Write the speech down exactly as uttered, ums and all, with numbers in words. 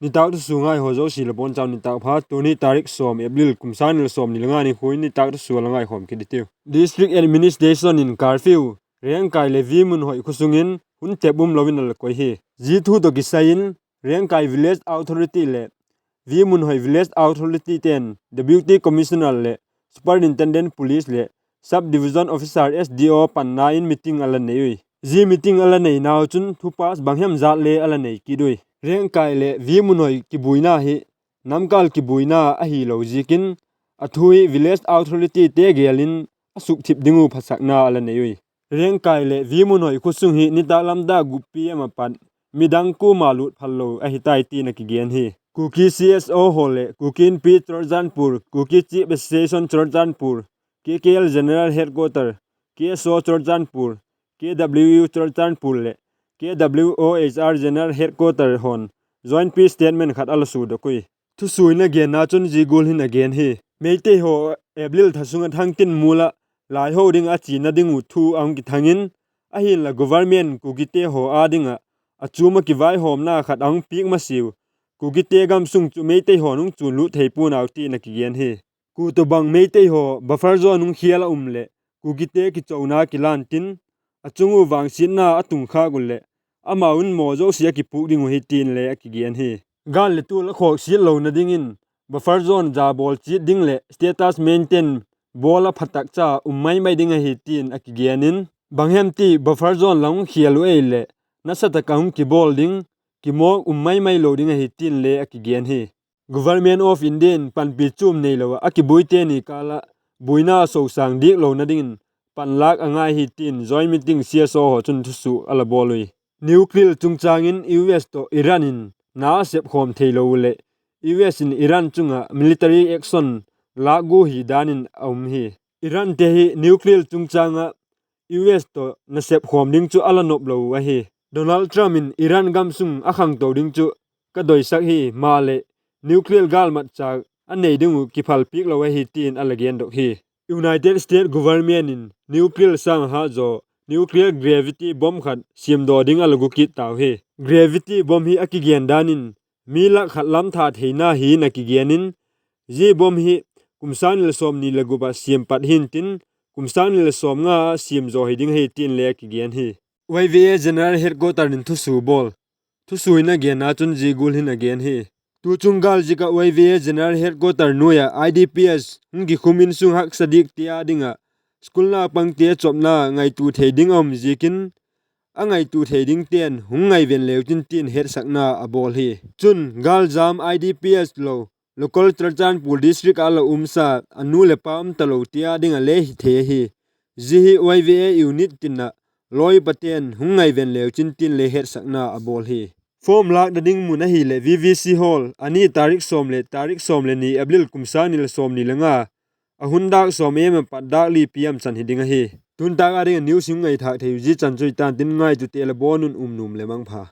Nitâk thusua ngaihaw zosia la bawn chau nitâk pha. Tuni tarik sawm April kum sâng ni le sawmni le nga ni khu in nitâk thusua la ngaikhawm kit i tiu. District Administration in curfew Rengkai leh V. Munhoi khua sung in hun tep um lo in a la koi hi. Zia thu tawh kisai in Rengkai Village Authority leh V. Munhoi Village Authority te'n Deputy Commissioner leh Superintendent Police leh Sub Division Officer, S D O panna in meeting a la nei ui. Zia meeting a la neinau chun thu pass bang hem zat le a la nei kit ui. Rengkai leh V. Munhoi kibuaina hi namkâl kibuaina ahilo ziakin a thu hi Village Authorityte gêl in a sukthip ding uh phasakna a la nei ui. Rengkai leh V. Munhoi khua sung hi nitâk lam dak gup PM a pat midang kuama lût phal lo ahi tai tin a kigen hi. Kuki C S O haw leh Kuki Inpi Churachandpur, Kuki Chief Association Churachandpur, K K L General Headquarter, K S O Churachandpur, K W U Churachandpur leh K W O H R General Headquarter haw'n joint press statement khat a la sudok ui. Thusuina genna chun zia gual hin a gen hi. Meitei haw April tha sung ah thangtin mual ah laiho ding ah a chiana ding uh thu a hung kithang in, ahinla government Kukite haw â ding ah a chuam ah kivaihawmna khat a hung piak masiau, Kukite gamsung chu Meitei haw'n hung chuan lut thei pua'n au tin a kigen hi. Kua tawhbang Meitei haw buffer zone hung khial a um leh Kukite kichona kilan tin, a chung uh vangsiatna a tungkhâk uh leh amau in maw zosia a kipuak ding uh hi tin le a kigen hi. Gâl leh tual a khawksiat lona dingin buffer zone ja bawl chiat ding leh status maintain bawl a phatakcha um mai mai ding ahi tin a kigen in, bang hem ti buffer zone la hung khial uh ei leh nasa tak ah hung kibawl ding, kimawk um mai mai lo ding ahi tin le a kigen hi. Government of India in panpi chuam neilo ah a kibuaite ni kâl ah buaina sosâng diak lona dingin panlâk a ngai hi tin joint meeting C S O haw chun thusua a la bawl ui. Nuclear chungchâng in U S tawh Iran in na a sepkhawm theilo uh leh U S in Iran chung ah military action lâk gua hi dan in a um hi. Irante hi nuclear chungchâng ah U S tawh nasep khawm ding chu a la nop lo uh ahi. Donald Trump in Iran gamsung a khangto ding chu ka doisak hi, maleh nuclear gâlmatchâk a nei ding uh kiphalpiak lo ahi tin a la gendok hi. United States government in nuclear sâng ah hat zaw nuclear gravity bomb khat siamdaw ding a la gu kit tau hi. Gravity bomb hi a kigen dan in mi lak khat lam tha theina hi'n a kigen in, zia bomb hi kum sâng ni leh sawmni leh gup ah siam pat hi'ntin, kum sâng ni leh sawmnga ah siam zaw hi ding ahi tin le a kigen hi. Y V A General Headquarter in thusua bawl, thusuina genna chun zia gual hin a gen hi. Tuchung gâl ziak ah Y V A General Headquarter nuai ah I D Ps hung kikhum in sung haksa diakte â ding ah school naupangte chopna ngaitua thei ding a um ziakin, a ngaitua thei dingte'n hung ngaiven leu chin tin hetsakna a bawl hi. Chun gâljam I D Ps lo, local Churachandpur district ah la umsa a nu leh pa um talo ti â ding ah le hi thei ahi. Zia hi Y V A unit tin ah lawi pate'n hung ngaiven leu chin tin le hetsakna a bawl hi. Form lâkna ding mun ahileh V V C Hall, a ni tarik sawm leh tarik sawm leh ni April kum sâng ni leh sawmni le nga, a hun dâk sawm A M a pat dâk li P M chan hi ding ahi. Tu'n tâk â ding ah news hung ngaithâk thei uh zia chan chu hi ta'n tin, ngaitute la bawn un um nuam leh mangpha.